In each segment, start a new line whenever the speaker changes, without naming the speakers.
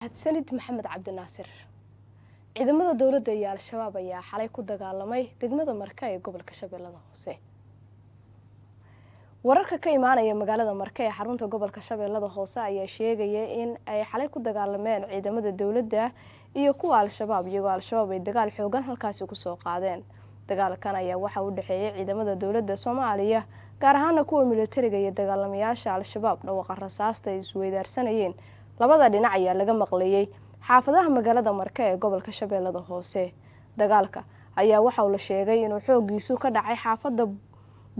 Mahadsanid, Maxamed Cabdinaasir. Ciidamada dowladda iyo Al-Shabaab ayaa xalay ku dagaalamay degmada Marka ee gobolka Shabeellada Hoose. Wararka ka imaanaya magaalada Marka ee xarunta gobolka Shabeellada Hoose ayaa sheegaya in ay xalay ku dagaalameen ciidamada dowladda iyo kuwa Al-Shabaab, iyagoo Al-Shabaab ay dagaal xoogan halkaasi kusoo qaadeen. Dagaalkan ayaa waxa u dhexeeyay ciidamada dowladda Soomaaliya, gaar ahaana kuwa militariga, iyo dagaalamayaasha Al-Shabaab. Dhawaqa rasaasta ay isweydaarsanayeen labada dhinac ayaa laga maqlayay xaafadaha magaalada Marka ee gobolka Shabeellada Hoose. Dagaalka ayaa waxa uu la sheegay inuu xoogiisu ka dhacay xaafadda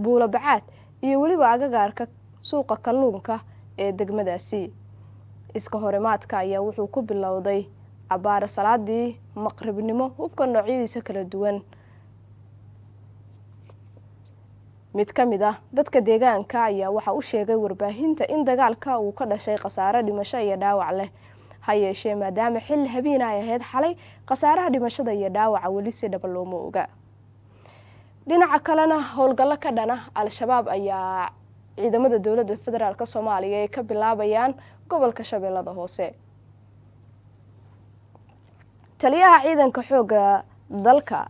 Buulabacaad iyo weliba agagaarka suuqa kalluunka ee degmadaasi. Iska horimaadka ayaa wuxuu ku bilowday abaara salaadii maqribnimo hubka noocyadiisa kala duwan. Mid ka mid ah dadka deegaanka ayaa waxa u sheegay warbaahinta in dagaalka uu ka dhashay khasaare dhimasho iyo dhaawac leh. Ha yeeshee, maadaama xilli habeena ay ahayd xalay, khasaaraha dhimashada iyo dhaawaca weli si dhaba looma oga. Dhinaca kalena, howlgallo ka dhana Al-Shabaab ayaa ciidamada dowladda federaalk Soomaaliya ay ka bilaabayaan gobolka Shabeellada Hoose. Taliyaha ciidanka xooga dalka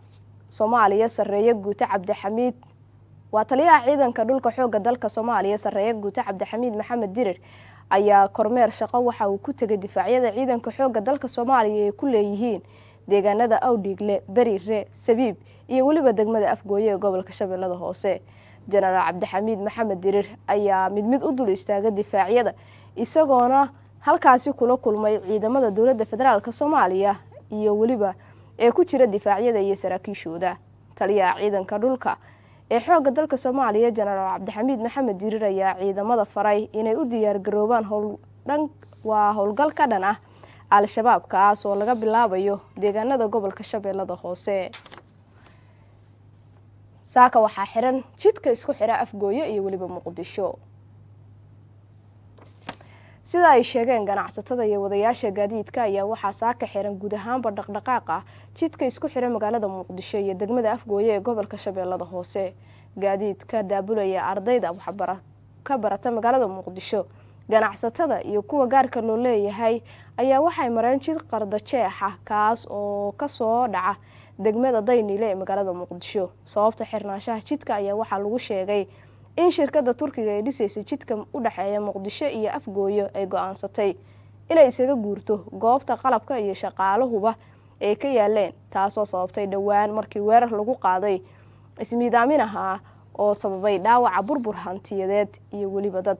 Soomaaliya, Sareeye Guute Cabdixamiid, waa taliyaha ciidanka dhulka xooga dalka Soomaaliya, Sareeye Guute Cabdixamiid Maxamed Dirir, ayaa kormeer shaqo waxa uu ku tegay difaacyada ciidanka xooga dalka Soomaaliya ay ku leeyihiin deegaanada Awdhiigle, Beriire, Sabiib iyo weliba degmada Afgooye ee gobolka Shabeellada Hoose. Jenaraal Cabdixamiid Maxamed Dirir ayaa mid mid u dul istaaga difaacyada, isagoona halkaasi kula kulmay ciidamada dowladda federaalk Soomaaliya iyo weliba ee ku jira difaacyada iyo saraakiishooda. Taliyaha ciidanka dhulka ee xoogga dalka Soomaaliya, Jenaraal Cabdixamiid Maxamed Dirir, ayaa ciidamada faray inay u diyaargaroobaan howldhan waa howlgal ka dhan ah Al-Shabaab, kaas oo laga bilaabayo deegaanada gobolka Shabeellada Hoose. Saaka waxaa xiran jidka isku xira Afgooye iyo weliba Muqdisho. Sida ay sheegeen ganacsatada iyo wadayaasha gaadiidka, ayaa waxaa saaka xiran guud ahaanba dhaqdhaqaaqa jidka isku xira magaalada Muqdisho iyo degmada Afgooye ee gobolka Shabeellada Hoose. Gaadiidka daabulaya ardayda waxbara ka barata magaalada Muqdisho, ganacsatada iyo kuwa gaarka loo leeyahay ayaa waxay mareen jid qardajeexa, kaas oo kasoo dhaca degmada Daynile ee magaalada Muqdisho. Sababta xirnaanshaha jidka ayaa waxaa lagu sheegay in shirkadda Turkiga ee dhisaysa jidka u dhexeeya Muqdisho iyo Afgooyo ay go-aansatay inay isaga guurto goobta qalabka iyo shaqaaluhuba ay ka yaaleen, taasoo sababtay dhowaan markii weerar lagu qaaday ismiidaamin ahaa oo sababay dhaawaca, burbur hantiyadeed iyo weliba dad.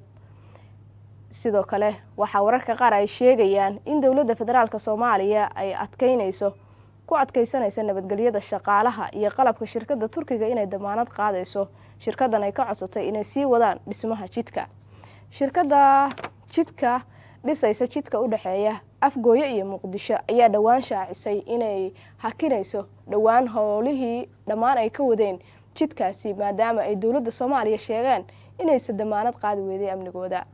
Sidoo kale waxaa wararka qaar ay sheegayaan in dowladda federaalk Soomaaliya ay adkeynayso ku adkeysanaysa nabadgelyada shaqaalaha iyo qalabka shirkadda Turkiga inay damaanad qaadayso, shirkaddan ay ka codsatay inay sii wadaan dhismaha jidka. Shirkadda jidka dhisaysa jidka u dhexeeya Afgooye iyo Muqdisho ayaa dhowaan shaacisay inay hakinayso dhowaan howlihii dhammaan ay ka wadeen jidkaasi, maadaama ay dowladda Soomaaliya sheegeen inaysa damaanad qaadi weyday amnigooda.